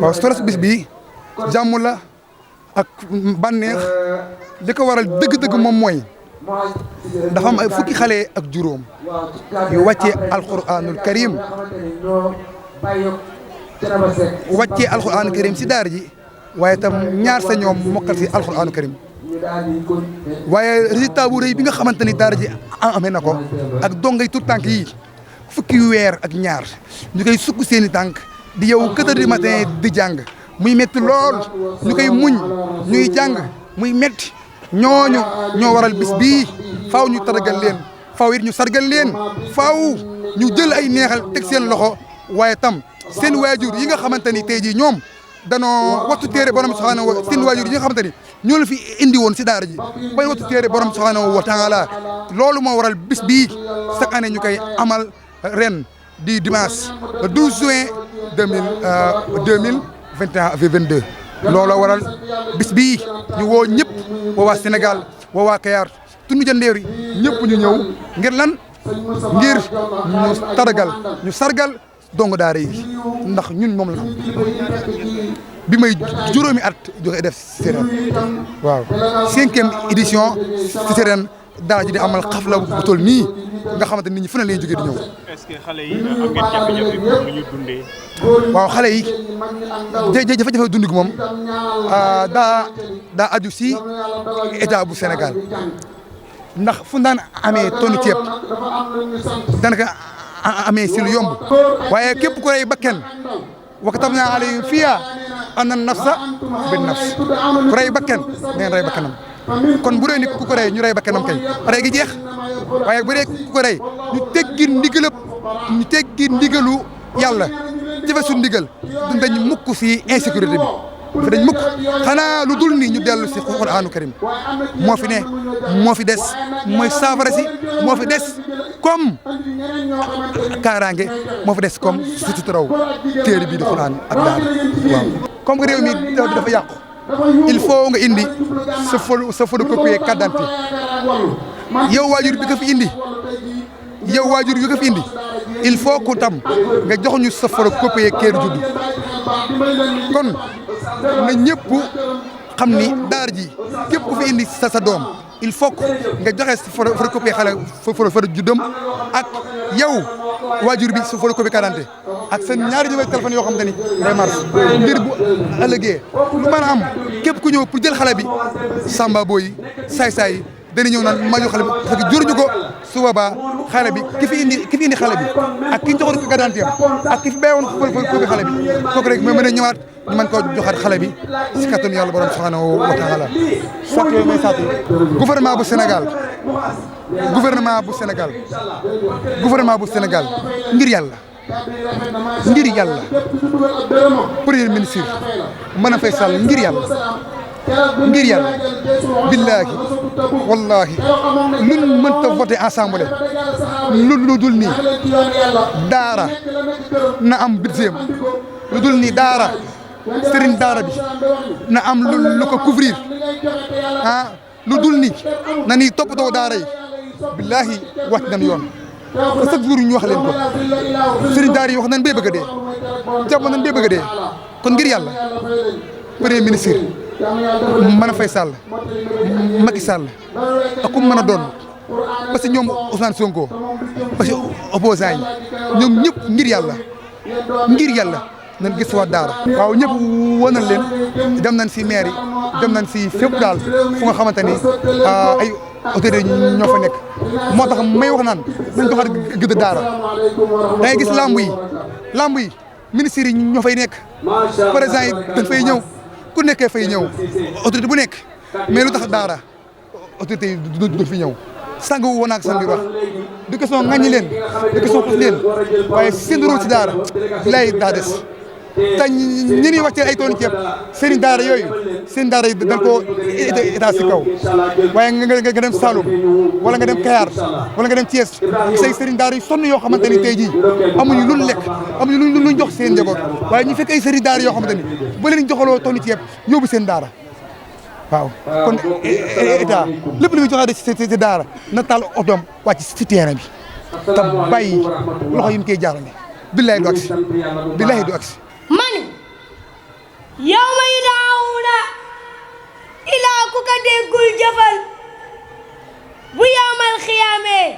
waaw solos bis bi jàmm la ak bànneex li ko waral dëgg-dëgg moom mooy dafa am ay fukki xale ak juróom yu wàccee alquranul karim si daara ji waaye tam ñaar sa ñoom mokkal si alquranul karim waaye résultat bu rëy bi nga xamante ni daara ji amee na ko ak dongay tout tànk yi fukki weer ak ñaar ñu koy sukk seeni tànk di yow 4 heures du matin di jàng muy métti lool ñu koy muñ ñuy jàng muy métti ñooñu ñoo waral bis bii faaw ñu taragal leen faaw it ñu sargal leen faaw ñu jël ay neexal teg seen loxo waaye tam seen waajur yi nga xamante ni tey jii ñoom danoo wattu téere borom subhaanahu wa seen waajur yi nga xamante ni ñoo la fi indi woon si daara ji bay wattu téere borom subhaanahu wa taala loolu moo waral bis bii chaque année ñu koy amal ren di dimanche le 12 juin 2022 looloo waral bis bii ñu woo ñëpp woo waa Sénégal woo waa Kayar tunu jandeer yi ñëpp ñu ñëw ngir lan ngir ñu taragal ñu sargal dong daara yi ndax ñun moom la bi may juróomi at joxe def si ren waaw 5e édition si ren daara ji di amal xafla bu toll nii nga xamante nit ñi fu ne lañuy jógee di ñëw. est-ce que xale yi am ngeen jafe-jafe pour ñu dundee. waaw xale yi jafe-jafe dund gi moom daa aju si état bu Sénégal ndax fu daan amee tonni ceeb danaka amee si lu yomb waaye képp ku rey bakken wa katabnaa alayhim fiihaa anna nafsa bin nafs ku rey bakken neen rey bakkenam kon bu dee ni ku ko rey ñu rey bakkenam kay rey gi jeex waaye bu dee ku ko rey ñu teggi ndigalu yàlla jëfe su ndigal dañ mukk si insécurité bi dañ mukk xanaa lu dul ni ñu dellu si Alxuraanu Karim moo fi ne moo fi des mooy saafara si moo fi des comme kaaraange moo fi des comme suturaw téere bii di Alxuraan ak daara waaw comme que réew mi dafa yàqu il faut nga indi sa photocopie carte d'identité yow waajur bi ko fi indi il faut que tam nga jox ñu sa photocopie keeru juddu kon na ñëpp xam ni daara ji képp ku fi indi sa doom il faut que nga joxe sa photocopie xale photo juddam ak yow waajur bi sa photocopie carte d'identité ak seen ñaari numéro téléphone yoo xam te ni day marche ngir bu ëllëgee lu mën a am képp ku ñëw pour jël xale bi samba booy saay-saay yi dana ñëw naan maa jox xale bi parce que juruñu ko su boobaa xale bi ki fi indi xale bi ak ki ñu joxoon ko carte d'identité ak ki fi béyoon ko xale bi kooku rek mooy mën a ñëwaat ñu mën koo joxaat xale bi si kattanu yàlla borom subhanahu wa taala sant yooyu may sant gouvernement bu Sénégal ngir yàlla premier ministre mën a fay sàll ngir yàlla billaahi wallaahi luñ mënta voté ensemble lu dul nii daara na am budget lu dul nii daara sëriñ daara bi na am lu ko couvrir lu dul nii na ni toppatoo daara yi billaahi wàcc nañ yoon te chaque jour ñu wax leen ko sëriñ daara yi wax nañ bay bëgg a dee jàpp nañ bay bëgg a dee kon ngir yàlla premier ministre mën a fay Sall Macky Sall ak ku mën a doon parce que ñoom Ousmane Sonko parce que opposant yi ñoom ñëpp ngir yàlla nañ gis waa daara waaw ñëpp woon nañ leen dem nañ si maire yi dem nañ si fépp daal fu nga xamante ni ay autorités ñoo fa nekk moo tax may wax naan nañ joxaat gëdd daara da ngay gis lamb yi ministres yi ñoo fay nekk président yi dañ fay ñëw ku nekkee fay ñëw autorité bu nekk mais lu tax daara autorité yi du fi ñëw sang wu woon ak sang yi wax du question ŋaññi leen du question xas leen waaye seen rôle si daara lay daa des te ñi ñuy wàccee ay toolu ceeb seen daara yooyu seen daara yi dañ koo état si kaw waaye nga dem Saloum wala nga dem Kayar wala nga dem Thiès say sëriñ daara yi sonn yoo xamante ni tey jii amuñu lu lekk amuñu luñ jox seen njaboot waaye ñu fekk ay sëriñ daara yoo xamante ni ba leen joxaloo toolu ceeb yóbbu seen daara waaw kon état lépp lu muy joxe si daara na taal otoom wàcc si terrain bi te bàyyi loxo yi mu koy jaarale billahi du agsi yawma yudaawuna ilaa ku ko déggul jëfal bu yawmal xiyaamee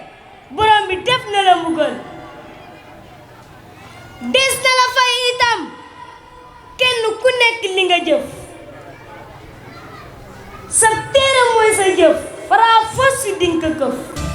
borom bi def na la mbugal des na la fay itam kenn ku nekk li nga jëf sa téere mooy sa jëf fara fos si dinga këf